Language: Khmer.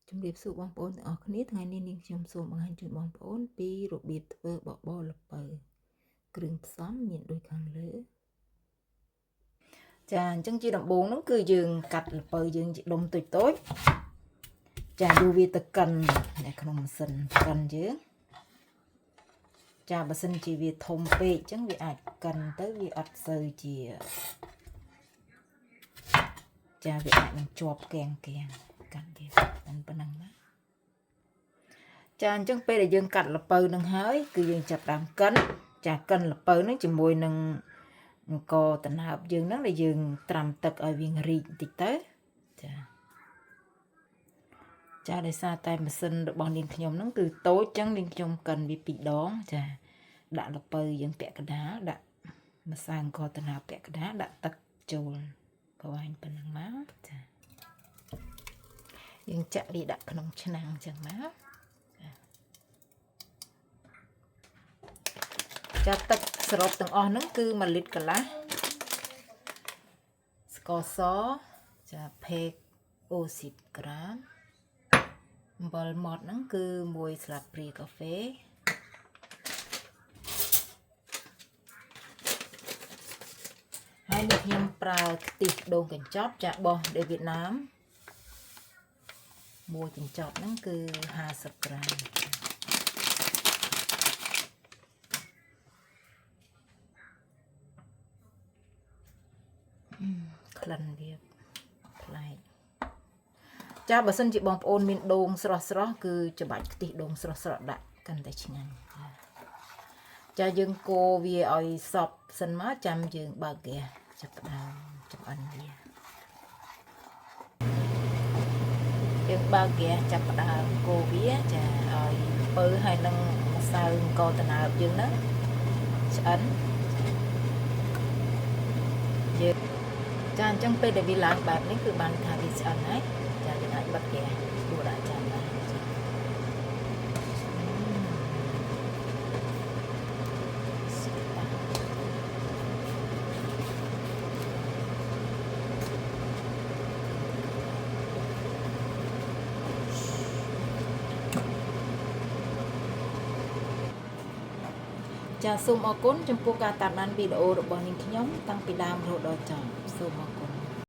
ជំរាបសួរបងប្អូនទាំងអស់គ្នាថ្ងៃនេះនាងខ្ញុំសូមបង្ហាញជូនបងប្អូនពីរបៀបធ្វើបបរល្ពៅគ្រឿងផ្សំមានដូចខាងលើ ចាអញ្ចឹងជាដំបូងហ្នឹងគឺយើងកាត់ល្ពៅយើងជាដុំតូចតូចចាយកវាទៅកិននៅក្នុងម៉ាស៊ីនកិនយើងចាបើសិនជាវាធំពេកអញ្ចឹងវាអាចកិនទៅវាអត់សូវជាចាវាអាចនឹងជាប់កៀងកៀងកាន់វាប៉ុណ្ណឹងណាចាអញ្ចឹងពេលដែលយើងកាត់ល្ពៅនឹងហើយគឺយើងចាប់ដើមកិនចាកិនល្ពៅនឹងជាមួយនឹងអង្គតណើបយើងហ្នឹងដែលយើងត្រាំទឹកឲ្យវារីកបន្តិចទៅចាចាដោយសារតែម៉ាស៊ីនរបស់នាងខ្ញុំហ្នឹងគឺតូចចឹងនាងខ្ញុំកិនវាពីរដងចាដាក់ល្ពៅយើងពាក់កណ្ដាលដាក់ម្សៅអង្គតណើបពាក់កណ្ដាលដាក់ទឹកចូលប្រហែលប៉ុណ្ណឹងមកចាយើងចាក់វាដាក់ក្នុងឆ្នាំងចឹងមកចាទឹកសរុបទាំងអស់ហ្នឹងគឺ1លីត្រកន្លះស្ករសចាភេក60ក្រាមអំបិលម៉ត់ហ្នឹងគឺ1ស្លាបព្រាកាហ្វេហើយនេះខ្ញុំប្រើខ្ទិះដូងកញ្ចប់ចាបោះដែលវៀតណាមមួយកញ្ចប់ហ្នឹងគឺ50ក្រាមក្លិនវាប្លែកចាបើសិនជាបងប្អូនមានដូងស្រស់ស្រស់គឺច្បាច់ខ្ទិះដូងស្រស់ស្រស់ដាក់កាន់តែឆ្ងាញ់ចាយើងកូរវាឲ្យសព្វសិនមកចាំយើងបើកហ្គាសចាប់ផ្ដើមចំអិនវាយើងបើកហ្គាសចាប់ផ្ដើមកូរវាចាឲ្យពៅហើយនឹងម្សៅអង្គតណើបយើងហ្នឹងឆ្អិនយើងចាអញ្ចឹងពេលដែលវាឡើងបែបនេះគឺបានថាវាឆ្អិនហើយចាយើងអាចបិទហ្គាសដួសដាក់ចានបានចាសូមអរគុណចំពោះការតាមដានវីដេអូរបស់នាងខ្ញុំតាំងពីដើមរហូតដល់ចប់សូមអរ